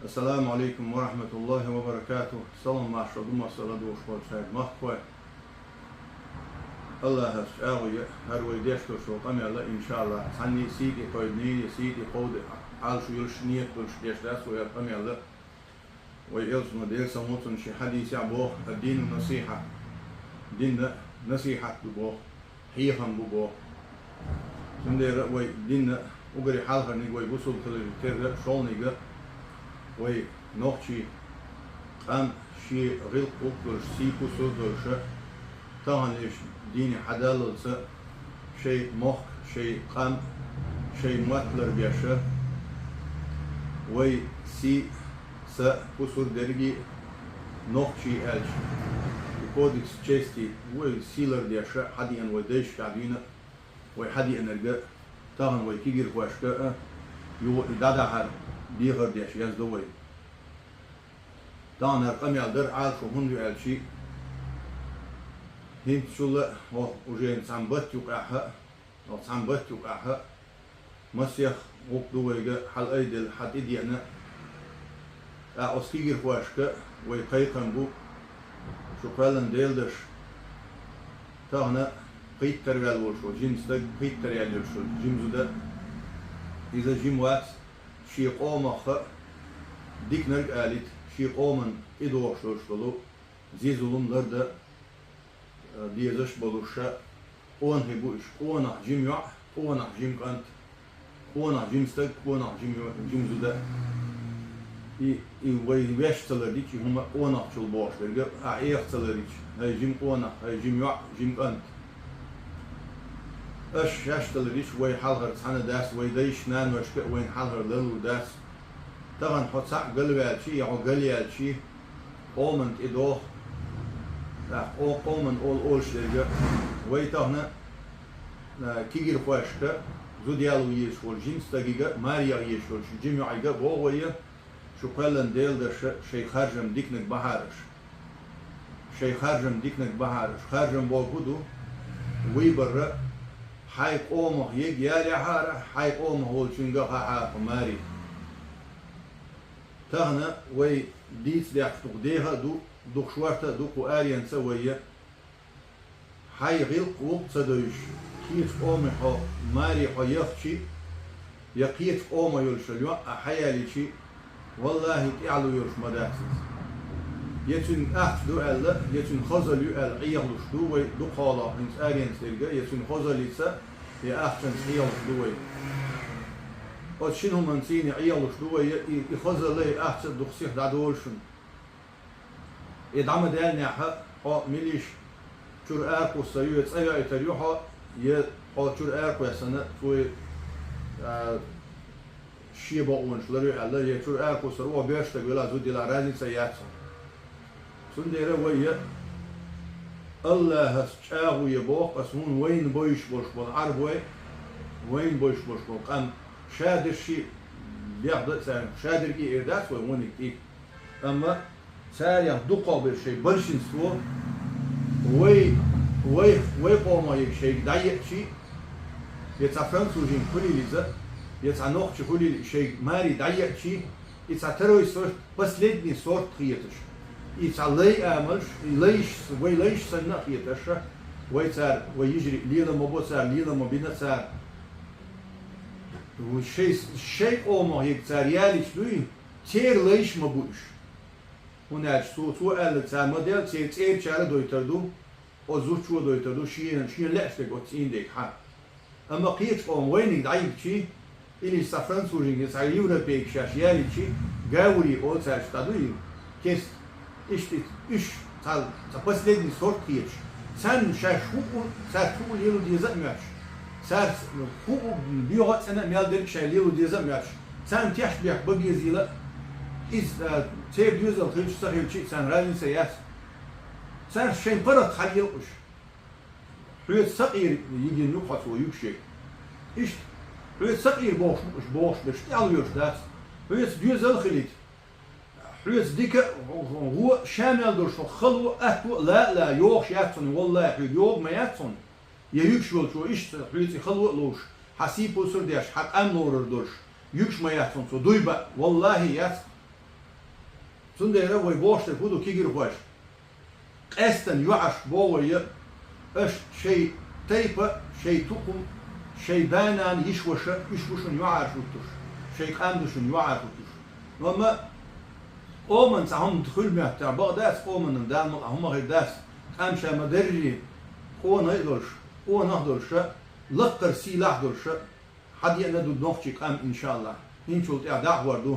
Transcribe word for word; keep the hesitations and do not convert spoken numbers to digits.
Ассаламу алейкум ва рахматуллахи ва баракатух. Салам маршал ду массала дошхо шайд махкой. Аллахас чӀагӀу я хӀара вай деш долчу къамел, иншаллах, цхьанний сийти кхойдний, я сийти кховда Ӏалаш йолуш, ният долуш деш дац вай хӀара къамел. Вай элчано, Делера салам хуьлда цунна, шен хьадисехь боху: «Ад-дину насихьа». Дин насихьат ду боху, хьехам бу боху. Цундела вай дин уггаре хьалхарниг вай бусулба хилар терра а, шолгӀаниг а вай нохчий къам шен гӀиллакх-гӀуллакх долуш, сий-пусар долуш, таханлерчу дийне хьадаллалца шайн мохк, шайн къам, шайн мотт лардеш, вай сий, са, пусар дерриге а нохчий аьлча, и кодекс чести вай сий лардеш хьадеана вай дайшкахь дуьйна, вай хьадеанарг а, тахана вай кегийрхошка а, юха и дӀадахьар дехар деш яздо вай. Тахана хӀара къамел дар Ӏалашо хӀунда ю аьлча, хӀинцачул а, хӀокху уже цхьана батта юкъехь а, хӀокху цхьана батта юкъехь а масех гӀуллакх ду вайга хьалаайделла, хьатӀедеана. ТӀаккха оцу кегийрхошка вай кхайкхам бу, шу кхоьллина Делан даш, тахана пхийттара ваьлла волуш волу жима стаг, пхийттара яьлла йолуш волу жима зуда, иза жима вац, шен къомах а диканиг алийта, шен къоман тӀедогӀуш долуш долу зе-зулам лардан дезаш болуш а къонахий бу уьш, къонах жима йоӀ, къонах жима кӀант, къонах жима стаг, къонах жима йо-, жима зуда. И, и вай ваьш ца лардича, и хӀума къонахчул бохуш дерг а, ахь эха ца ларича, хӀай жима къонах, хӀай жима йоӀ, жима кӀант. Аша шаьш ца ларича, вай хьалхара цхьаьна дац, вай дайша, наношка а вайна хьалхара ларлур дац. Тахана хьо цхьаъ галваьлчий, я хьо галъяьлчий, къоман тӀедогӀу, тӀаккха къо-, къоман олу олуш дерг а. Вай тахана, а, кегийрхошка, зуда яло езаш волу жима стагига а, маре яха езаш волчу жима йоӀига а боху вай, шу кхоьллина Делан даш, шайн харжам диканиг бахьара аша. Шайн харжам диканиг бахьара аша. Харжам бохург хӀун ду? Выбор а, хьайн къомах ерг ялаяхьара, хьайн къомах волчуьнга а хьахьара хьо маре. Тахана вай дийца даьккхича дукха деха а ду, дукха шорта а ду кху аренца а вай. Хьайн гӀиллакх-гӀуллакх ца девзаш, кхечу къомах хьо маре хьо яхчий, я кхечу къомах йолуш йолу йоӀ ахь хьаялийчий, валлахӀи, тӀаьхьало йолуш ма дац иза. Я цуьнан ахча ду аьлла, я цуьнан хазалла ю аьлла Ӏехалуш ду вай дукхахьолахь хӀинца аренца дерг а, я цуьнан хазаллица, я ахчанца Ӏехалуш ду вай. Оцу шина хӀуманца Ӏехалуш ду вай, и, и хазалла, и ахча а дукха сиха дӀадолу шуна. И дӀа ма даьллинехь а, хьо милиш чуьра аракхуссур ю, я цӀа йоуьйтур ю хьо, я хьо чуьра аракхоьссина, цо, а, шен бакъонаш лар ю аьлла, я чуьра аракхуссур, оха боьрша стаг велахь, зуда елахь, разница яц хьуна. Цундела вай я Аллахьас чӀагӀо я боху ас хӀунда вайна бовзуш болуш болу Ӏарбой, вайна бовзуш болуш болу къам, ша дерш шиъ бехда а царна, ша дерг а эр дац вай вониг тӀе. Амма царах дукхахберш шайн большинство, вай, вай, вай къомах ерг шайга дӀаеачий, я цхьа француженка хуьлийла иза, я цхьа нохчи хуьлийла и шайга маре дӀаеачий, и цхьа второй сорт, последний сорт хеташ. И цхьа лай амалш, и лайш, вай лайш санна а хеташ, вай цара, вай йижарий лела ма бо цара, лела ма бина цара. Шай, шай къомах ерг цара ялийча дуй, церан лайш ма бу уьш. ХӀунда аьлча цо, цо аьлларг цара ма делла, церан цӀерачара а дойтур ду, оцу зудчо а дойтур ду, шена, шена лаьаш дерг оцу цӀийнан дерг хьан. Амма кхечу къоман вайниг дӀайигчий, или цхьа француженка, цхьа европейка шаьш ялийчий, гаври олу цаьрца дӀа дуй, кест. Иштта уьш цхьа, цхьа последний сорт хеташ. Царна шаьш хӀуъу, цаьрца хӀуъу лело деза а моьттуш. Цаьрца хӀуъу боьха а цӀена а мел дерг шайн лело деза а моьттуш. Царна тешнабехк бан безийла а, иза, а, церан доьзал хилча а, ца хилча а, царна разница яц. Царна шайн паргӀат хьалъелкъуш. Хьоьца сакъера йигина ю хьо цо юьгуш ерг. Иштта, хьоьца сакъера бохуш бу уьш, бохуш берш тӀаьхьало йолуш дац. Хьоьца доьзал а хилийта. Хьоьца дика а, вон а, ша мел долуш хьо хало а, атто а, ла а, ла, йогӀуш яц хьуна, валлахӀи, хьоьга йогӀу ма яц хьуна. Я юьгуш волчо иштта хьоьца и хало а ловш, хьан сий-пусар деш, хьан къам лорур долуш, юьгуш ма яц хьуна цо, дуй баа, валлахӀи, яц. Цундела вай бохуш дерг хӀун ду, кегийрхой? Къаьстина юьхьӀаьржа боху вай, аша шайн тайпа, шайн тукхам, шайн да-нана, йиша-ваша, уьш бу шуна юьхьӀаьржа хӀуттуш, шайн къам ду шуна юьхьӀаьржа хӀуттуш. Амма къоман цхьа хӀума хуьлу моьттехь, бакъ дац къоманна, Дала мукъ лахь, хӀума хир дац, къам ша ма-дарра, къонахий а долуш, къонах а долуш, лаккхара сийлахь а долуш, хьадеана ду нохчийн къам, иншааллахӀ. ХӀинцул тӀаьхьа дӀахьор ду,